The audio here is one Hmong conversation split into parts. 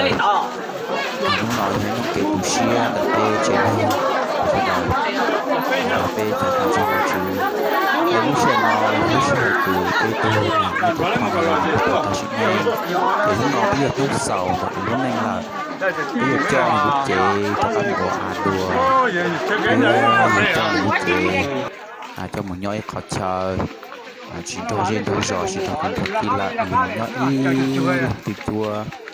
sawv daws. Hnub no yog ib hnub kev tu siab ntawm peb tsev neeg sawv daws, peb cov phooj ywg, lub sij hawm no yog lub sij hawm kws peb tug niam tub pog no tau tag sim neej, ces hnub no twb yog hnub xaus ntawm nws lub neej lawm. Peb yuav coj nws lub cev rov qab mus ua av dua, yuav coj nws lub cev coj mus nyob ib qhov chaw tsis nrug zej nrug zos, tsis nrug kwv nrug tij lawm, nws mus nyob ib leeg twj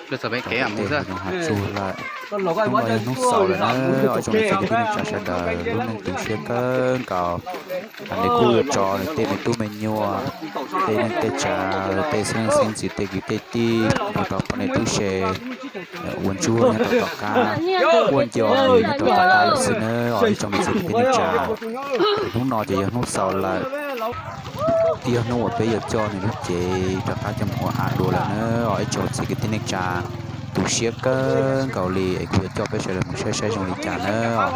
cuab rau tej hav zoov hav tsuag lawm. Hnub no yog hnub xaus lawm na, ib tsoom niam txiv kwv tij neej tsa sawv daws, lub neej tu siab kawg nkaus. Nws kuj yuav tso nws tej me tub me nyuam, tej neej tej tsav, tej xeeb leej xeeb ntxwv, tej kwv tej tij, rau poj niam tub se ua ntsuag nyob rau tom qab, quaj nco nws nyob rau tom qab lawm xwb na, os ib tsoom niam txiv kwv tij neej tsa. Hnub no ces yog hnub xaus lawm, twb yog hnub uas peb yuav coj nws lub cev rov qab coj mus ua av dua lawm na, os ib tsoom niam txiv kwv tij neej tsa. Tu siab kawg nkaus li es kuv yuav coj peb sawv daws mus saib saib zoo li cas na, os.